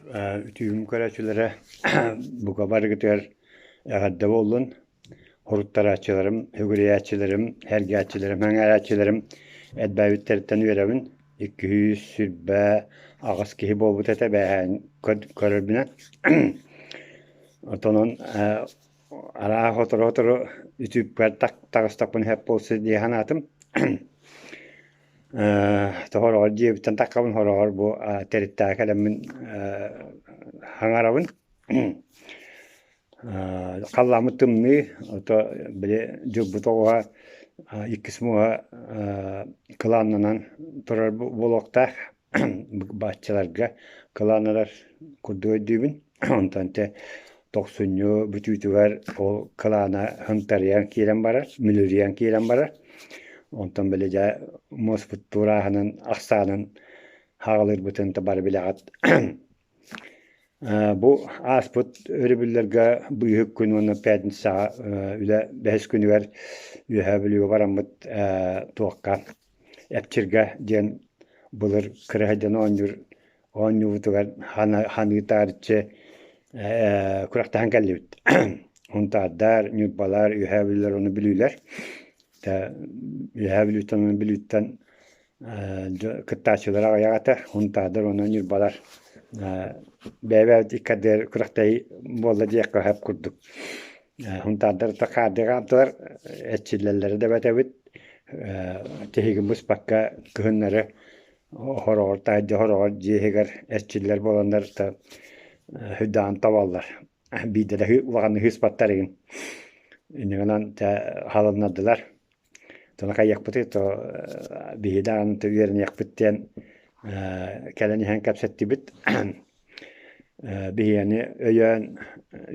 Үтүөм көрөөччүлэрэ бука барыгытыгар эҕэрдэ буоллун! Хоруттарааччыларым, үгүрүйээччилэрим, сэргээччилэрим, сэҥээрээччилэрим элбээбиттэриттэн үөрэбин. 228 киһи буолбут этэ бээһээн көрөрбүнэн. Отонон арааһа сотору-сотору үтүппэр таҕыстахпына сөп буолсу дии санаатым. Тоҕо дьиэбиттэн таххабын, хороҕор бу тэриттээх кэлэммин хаҥарабын. Халлааммыт тымныы, ото били дьылбыт оҕуһа иккис муоһа кылааннанан турар буолуохтаах. Баччаларга кылааналар курдук өйдүүбүн. Онтон ити тохсунньу бүтүүтүгэр ол кылаана хынтарыйан киирэн барар, мүлүрүйэн киирэн барар. Онтон били дьэ муоспут туурааһынын ахсаанын хаалыырбытын бары билэҕит. Бу ааспыт өрөбүллэргэ быыһык күн уонна пятницаҕа үлэ бэһис күнүгэр Үөһээ Бүлүүгэ бараммыт туохха Эпчиргэ диэн былыр кыраһыдьан оонньуур оонньуубутугар ханыы таарыччы күрэхтэһэн кэллибит. Һунтаардар, Ньурбалар, Үөһээ Бүлүүлэр уонна Бүлүүлэр. Үөһээ Бүлүүттэн уонна Бүлүүттэн кыттааччылар аҕыйах этэ, Һунтаардар уонна Ньурбалар бэйэ-бэйэбит икки ардыгар күрэхтэһии буолла диэххэ сөп курдук. Һунтаардар хаардыы хаамтылар, эрчиллэллэрэ да эбэт эбит, тиһигин быспакка кыһыннары хороҕор таһырдьа хороҕор дьиэ иһигэр эрчиллэр буоланнар сүрдээҕин табаллар. Биирдэ да улаханнык ыыспаттар игин. Инньэ гынан халыннардылар. Тону хайыахпытый то биһи даҕаны үөрэниэхпит диэн кэлэн иһэн кэпсэттибит. Биһиэни өйөөн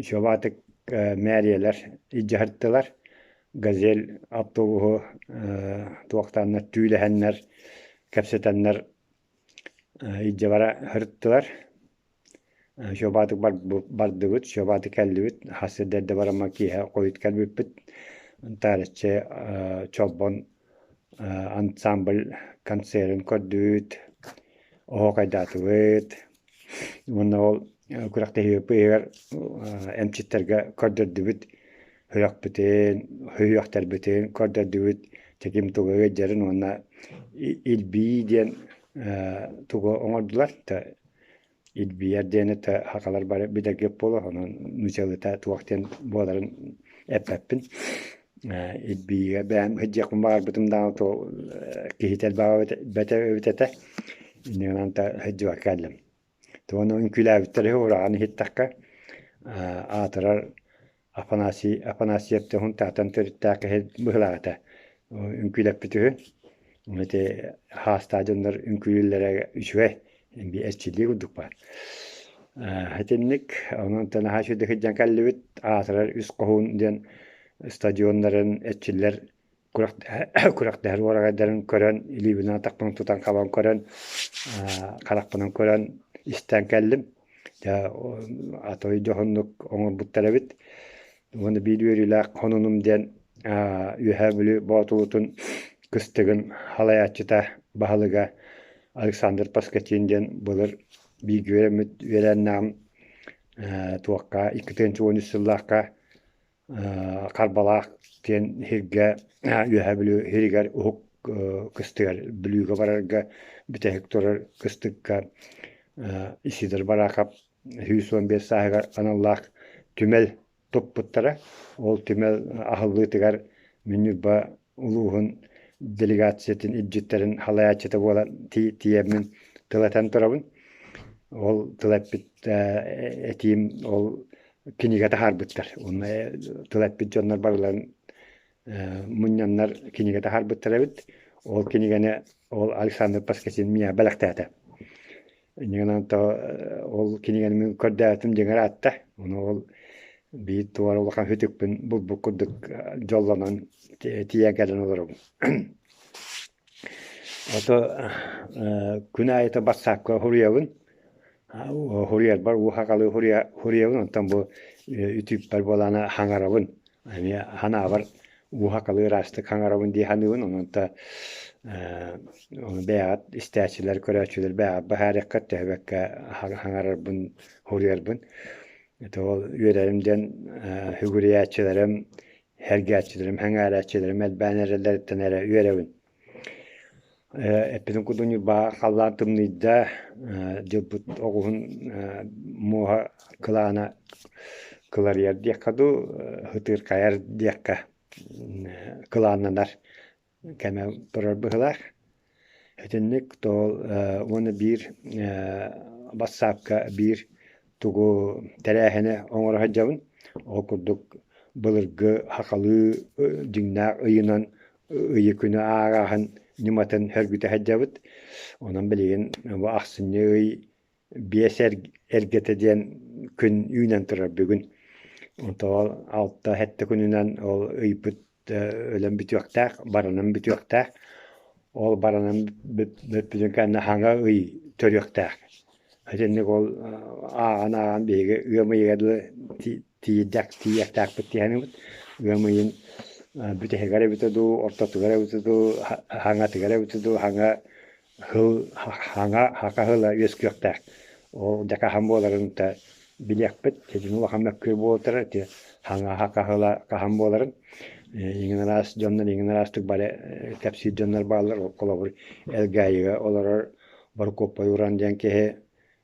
үчүгэйдик мээрийэлэр илдьэ «Газель» автобуһу туохтааннар түүлэһэннэр, кэпсэтэннэр илдьэ бара сырыттылар. Сёбаатык бардыбыт, Сёбаатык кэллибит, хас сирдэ эрдэ бараммын киэһэ хойут кэлбиппит. Таарыччы Чолбон ансамбль концерын көрдүбүт, оһуокайдаатыбыт. Уонна ол күрэхтэһиибит эмчиттэргэ көрдөрдүбүт, сүрэхпитин, сүһүөхтэрбитин көрдөрдүбүт, тэтим тугу ыалдьарын уонна илбии диэн тугу оҥордулар Илбийэр диэн этэ сахалар бары билэргит буолуо, онон нуучалыыта туох диэн буоларын эппэппин. Илбийигэ бэйэм сылдьыахпын баҕарбытым даҕаны то киһитэ элбэҕэ бэтэ эбит этэ. Инньэ гынан сылдьыбакка кэллим. Туону үҥкүүлээбиттэр үһү ураҕан иһиттэххэ аатырар Афанасий Афанасьев Һунтаартан төрүттээх киһи быһыылаах этэ. Үҥкүүлэппит үһү. Ити хаастаах дьоннор үҥкүүлүүллэрэ үчүгэй, эрчиллии курдук баар. Итинник онон наһаа үчүгэйдик сылдьан кэллибит. Аатырар Үс Хоһуун диэн стадионнарын эрчиллэр күрэхтэһэр уораҕайдарын көрөн, илиибинэн атахпынан тутан хабан көрөн, харахпынан көрөн истэн кэллим. Дьэ, атой дьоһуннук оҥорбуттар эбит. Уонна биир үөрүүлээх хонунум диэн Үөһээ Бүлүү Боотулутун кыстыгын халайааччыта, баһылыга Александр Поскачин диэн былыр бииргэ үөрэммит үөлээннээҕим туохха 2013 сыллаахха Харбалаах диэн сиргэ Үөһээ Бүлүү сиригэр уһук кыстыгар Бүлүүгэ барарга бүтэһик турар кыстыкка Исидор Бараахап 115 сааһыгар аналлаах түмэл туппуттара. Ол түмэл аһыллыытыгар мин Ньурба улууһун делегациятын илдьиттэрин халайааччыта буолан тиийэммин тыл этэн турабын. Ол тыл эппит этиим ол кинигэ таһаарбыттар. Уонна тыл эппит дьоннор барыларын мунньаннар кинигэ таһаарбыттар эбит. Ол кинигэни ол Александр Поскачин миэхэ бэлэхтээтэ. Инньэ ол кинигэни мин көрдөөтүм дьиҥэр аатта. Ону ол биир туора улахан сүтүкпүн булбут курдук дьоллонон тиийэн кэлэн олоробун. Ото күн аайыта бассаапка суруйабын. Суруйарбар уу хахалыы суруйабын, онтон бу үтүппэр буолаана хаҥарабын. Эмиэ ханаабар уу хахалыы ыраастык хаҥарабын дии саныыбын. Онон Ону бэйэҕит истээччилэр, көрөөччүлэр бэйэҕит быһаарыаххыт төһө хаҥарарбын, хоруйарбын. Это ол үөрэрим диэн сүгүрүйээччилэрим, сэргээччилэрим, сэҥээрээччилэрим элбээн эрэллэриттэн эрэ үөрэбин. Эппитим курдук Ньурбаҕа халлаан тымныйда, дьылбыт оҕуһун муоһа кылаана кыларыйар диэххэ дуу, һытыырхайар диэххэ кылааннанар кэмэ турар быһыылаах. Итинник тоол уонна биир бассаапка биир тугу тэрээһини оҥоро сылдьабын. Ол курдук былыргы сахалыы дьиҥнээх ыйынан ыйы күнү ааҕааһын ньыматын сөргүтэ сылдьабыт. Онон билигин бу ахсынньы ый биэс эргэтэ диэн күн үүнэн турар бүгүн. Онтон алта-сэттэ күнүнэн ол ыйбыт өлөн бүтүөхтээх, баранан бүтүөхтээх. Ол баранан бүппүтүн кэннэ хаҥа ый төрүөхтээх. Итинник ол ааҕан-ааҕан биһиги ыам ыйыгар дылы тиийдэх тиийиэхтээхпит диэхинибит. Ыам ыйын бүтэһигэр эбитэ дуу, ортотугар эбитэ дуу, хаҥатыгар эбитэ дуу, хаҥа Сыл хаҥа саха сыла үөскүөхтээх. Ол дьэ хаһан буоларын да билиэхпит. Ситини улахан мөккүөр буолтара ити хаҥа саха сыла хаһан буоларын. Иҥин араас дьоннор иҥин араастык бары кэпсиир дьоннор бааллар. Ол холобур Элгээйигэ олорор Борокуоппай Уран диэн киһи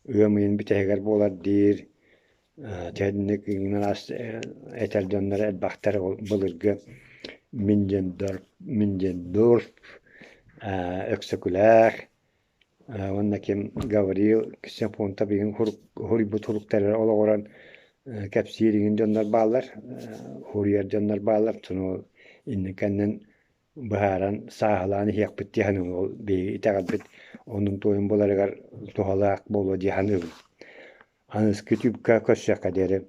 ыам ыйын бүтэһигэр буолар диир. Итинник араас этэр дьоннор элбэхтэр ол былыргы Миндендорф, Өксөкүлээх уонна ким Гаврил Ксенофонтов игин суруйбут суруктарыгар олоҕуран кэпсиир игин дьоннор бааллар, суруйар дьоннор бааллар. Сону иннин-кэннин быһааран, сааһылаан иһиэхпит дии саныыбын. Ол биһиги итэҕэлбит оннун-туойун буларыгар туһалаах буолуо дии саныыбын. Аныгыскы түбүккэ көрсүөххэ диэри.